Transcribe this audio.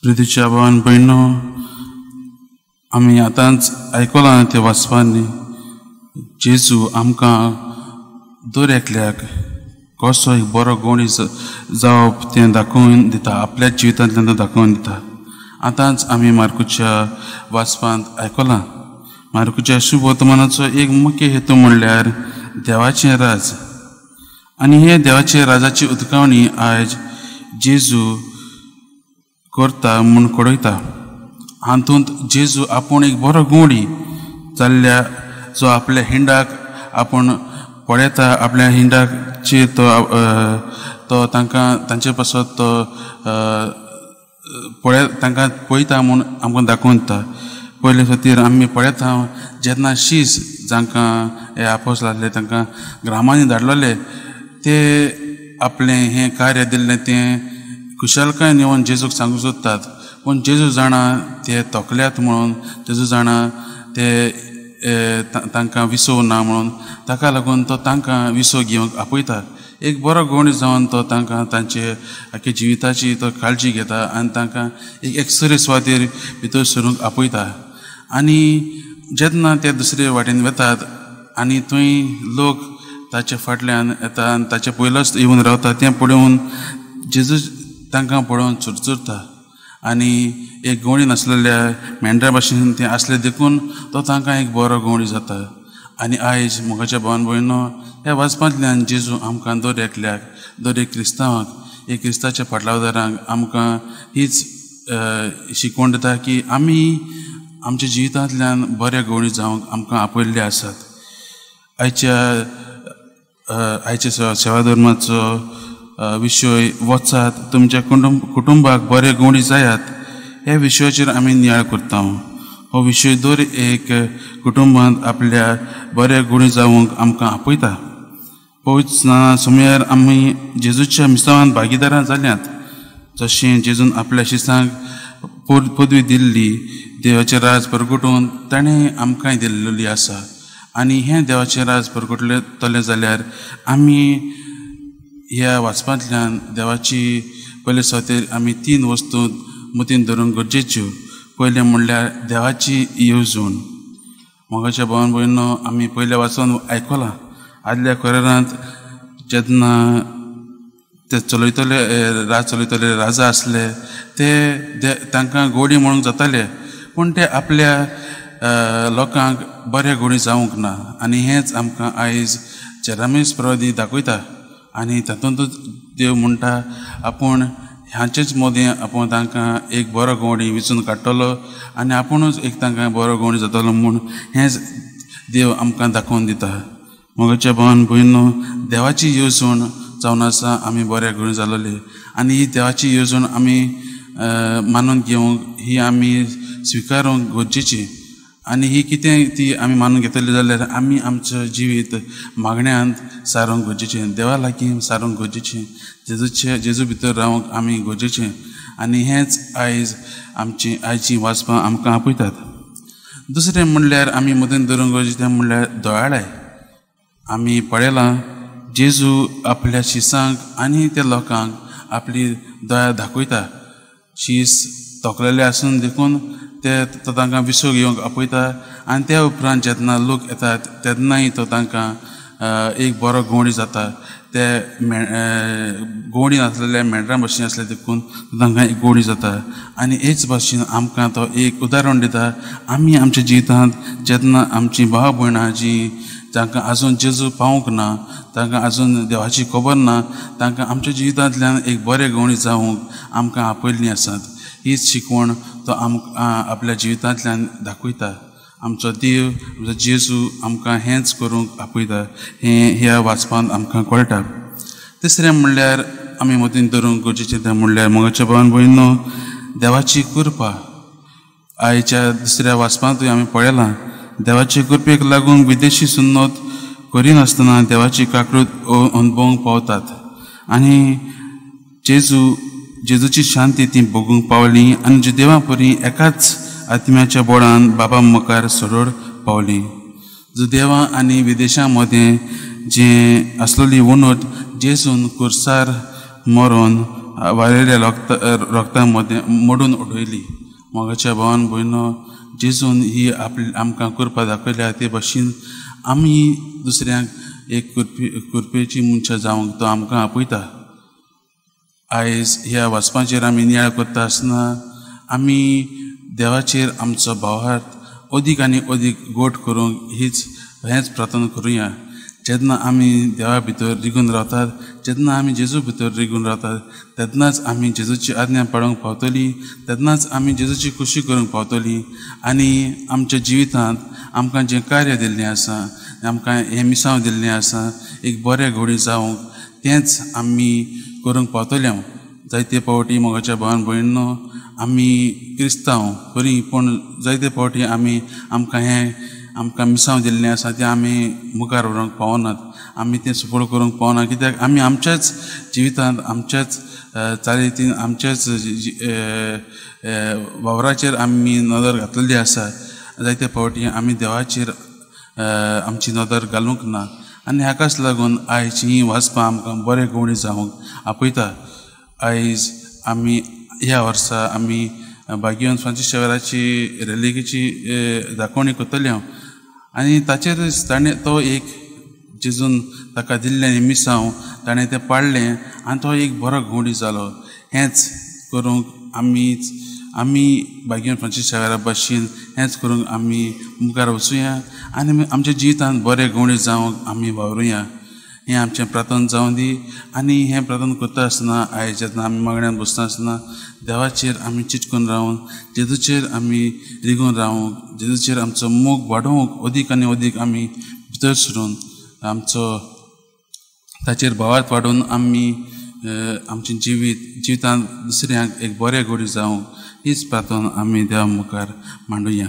प्रितीच्या भावान भयणो, आमी आतांच आयकलां ते वाचपांनी जेजू आमकां दर एकल्याक कसो एक बरो गोणी जावप तें दाखोवन दिता, आपल्या जिवितांतल्यान तो दाखोवन दिता. आतांच आमी मार्कुच्या वाचपांत आयकलां. मार्कुच्या शुभ वर्तमानाचो एक मुख्य हेतू म्हणल्यार देवाचें राज, आनी हे देवाचे राजाची उदकावणी आयज जेजू करता म्हूण कळयता. हातूंत जेजू आपूण एक बरो गोडी जाल्ल्या जो आपल्या हिंडाक आपूण पळयता, आपल्या हिंडाकचेर तो तो तांकां तांचे पासत तो पळय तांकां पळयता म्हूण आमकां दाखोवन दिता. पयले खातीर आमी पळयता जेन्ना शीस जांकां हे आपोस लागले तांकां ग्रामांनी धाडलेले ते आपलें हें कार्य दिल्लें तें कुशलकायेन येवन जेजूक सांगूंक सोदतात, पूण जेजू जाणा ते तोखल्यात म्हणून, जेजू जाणा ते तांकां विसव ना म्हणून, ताका लागून तो तांकां विसव घेवंक आपयता. एक बरो गोणी जावन तो तांकां तांचे आख्या जिविताची तो काळजी घेता आनी तांकां एक एक्सरे सुवातेर भितर सरूंक आपयता. आनी जेन्ना ते दुसरे वाटेन वतात आनी थंय लोक ताचे फाटल्यान येता आनी ताचे पयलोच येवन रावता तें पळोवन जेजू तांकां पळोवन चुरचुरता आनी एक गोणी नासलेल्या मेंढरा भाशेन तें आसलें देखून तो तांकां एक बरो गोणी जाता. आनी आयज मोगाच्या भावान भयणो, ह्या वाचपांतल्यान जेजू आमकां दर एकल्याक, दर एक क्रिस्तांवाक, एक क्रिस्ताच्या फाटलावदारांक आमकां हीच शिकवण दिता की आमी आमच्या जिवितांतल्यान बरे गोणी जावंक आमकां आपयल्ले आसात. आयच्या आयच्या सेवा धर्माचो विशय वचात तुमच्या कुटुंबाक बरे गोणी जायात ह्या विशयाचेर आमी नियाळ करता. हो विशय दर एक कुटुंबांत आपल्या बरे गुणी जावंक आमकां आपयता. पवित्र स्नाना समयार आमी जेजूच्या मिसावान भागीदारां जाल्यात. जशें जेजून आपल्या शिसांक पदवी दिल्ली देवाचें राज परगटून ताणें आमकांय दिल्ली आसा. आनी हें देवाचें राज परगटलें जाल्यार आमी ह्या वाचपांतल्यान देवाची पयले सुवातेर आमी तीन वस्तू मतीन धरूंक गरजेच्यो. पयलें म्हणल्यार देवाची येवजण. मोगाच्या भावान भयणो, आमी पयल्या वाचून आयकलां आदल्या करारांत जेन्ना ते चलयतले राज चलयतले राजा आसले ते तांकां गोडी म्हणूंक जाताले, पूण ते आपल्या लोकांक बरे गोडी जावंक ना. आनी हेंच आमकां आयज जेरामीस प्रवादी दाखयता. आनी तातूंतच देव म्हणटा आपूण हांचेच मदीं आपूण तांकां एक बरो गोवणी विचून काडटलो आनी आपुणूच एक तांकां बरो गोवणी जातलो म्हूण हेंच देव आमकां दाखोवन दिता. मोगाच्या भावान भयणो, देवाची येवजण जावन आसा आमी बऱ्या गोणी जालोले आनी ही देवाची येवजण आमी मानून घेवंक ही आमी स्विकारूंक गरजेची. आनी ही कितें ती आमी मानून घेतली जाल्यार आमी आमचें जिवीत मागण्यांत सारूंक गरजेचें, देवा लागीं सारूंक गरजेचें, जेजूचे जेजू भितर रावंक आमी गरजेचें. आनी हेंच आयज आमची आयची वाचपां आमकां आपयतात. दुसरें म्हणल्यार आमी मदीं धरूंक गरजेचें तें म्हणल्यार दोळाळाय. आमी पळयलां जेजू आपल्या शिसांक आनी त्या लोकांक आपली दया दाखयता. शीस तोखलेले आसून देखून ते तो तांकां विसव घेवंक आपयता आनी त्या उपरांत जेन्ना लोक येतात तेन्नाय तो तांकां एक बरो गोवणी जाता. ते गोवणी नासलेल्या मेंढरां भाशेन आसले देखून तांकां एक गोवणी जाता. आनी हेच भाशेन आमकां तो एक उदाहरण दिता. आमी आमच्या जिवितांत जेन्ना आमची भाव भयणां जीं जांकां आजून जेजू पावूंक ना, तांकां आजून देवाची खबर ना, तांकां आमच्या जिवितांतल्यान एक बरे गोवणी जावंक आमकां आपयल्लीं आसात. हीच शिकवण तो आमकां आपल्या जिवितांतल्यान दाखयता. आमचो देव आमचो जेजू आमकां हेंच करूंक आपयता हें ह्या वाचपांत आमकां कळटा. तिसरें म्हणल्यार आमी मतीन धरूंक गरजेचें तें म्हणल्यार मोगाच्या भावान भयणो, देवाची कृपा. आयच्या दुसऱ्या वाचपांतूय आमी पळयलां देवाचे कृपेक लागून विदेशी सुन्नत करिनासतना देवाची काकृत अनुभवूंक पावतात आनी जेजूची शांती ती भोगूंक पावली आनी जुदेवा परी एकाच आत्म्याच्या बोळान बाबा मुखार सरळ पावली. जुदेवा आनी विदेशां मदें जें आसलेली वणट जेजून कुर्सार मरोन वाळयल्ल्या रोगता मदें मोडून उडयली. मोगाच्या भावान भयणो, जेजून ही आपली आमकां कृपा दाखयल्या ते भशेन आमी दुसऱ्यांक एक कृपेची मनशां जावंक तो आमकां आपयता. आयज ह्या वाचपाचेर आमी नियाळ करता आसतना आमी देवाचेर आमचो भावार्थ अदीक आनी अदीक गोट करूंक हेंच प्रार्थना करुया. जेन्ना आमी देवा भितर रिगून रावतात, जेन्ना आमी जेजू भितर रिगून रावतात, तेन्नाच आमी जेजूची आज्ञा पाळूंक पावतली, तेन्नाच आमी जेजूची खुशी करूंक पावतली आनी आमच्या जिवितांत आमकां जें कार्य दिल्लें आसा, आमकां हें मिसांव दिल्लें आसा एक बरें घोडी जावंक, तेंच आमी करूंक पावतले. जायते फावटी मोगाच्या भावान भयणीनो, आमी क्रिस्तांव बरी, पूण जायते फावटी आमी आमकां हें आमकां मिसांव दिल्लें आसा तें आमी मुखार व्हरूंक पावनात, आमी तें सुफळ करूंक पावना, कित्याक आमी आमच्याच जिवितांत आमच्याच चालीरीतीन आमच्याच वावराचेर आमी नदर घातलेली आसा. जायते फावटी आमी देवाचेर आमची नदर घालूंक ना आनी हाकाच लागून आयज ही वाचपां आमकां बरें गोवणी जावंक आपयता. आयज आमी ह्या वर्सा आमी बागियोन फ्रांसीस शेवराची रेलिगेची दाखोवणी करतले हांव आनी ताचेर ताणें तो एक जेजून ताका दिल्लें मिसांव ताणें तें पाळ्ळें आनी तो एक बरो घोडी जालो. हेंच करूंक आमी बागियोन फ्रांसीस शेवरा भाशेन हेंच करूंक आमी मुखार वचुया आनी आमच्या जिवितांत बरे घोडी जावंक आमी वावरुया. हें आमचें प्रार्थना जावं दी आनी हें प्रार्थना करता आसतना आयज जेन्ना आमी मागण्यान बसता आसतना देवाचेर आमी चिटकून रावन जेजूचेर आमी रिगून रावंक, जेजूचेर आमचो मोग वाडोवंक अदीक आनी अदीक आमी भितर सरून आमचो ताचेर भावार्थ वाडोवन आमी आमचें जिवितांत दुसऱ्यांक एक बरें घोडी जावंक हीच प्रार्थना आमी देवा मुखार मांडुया.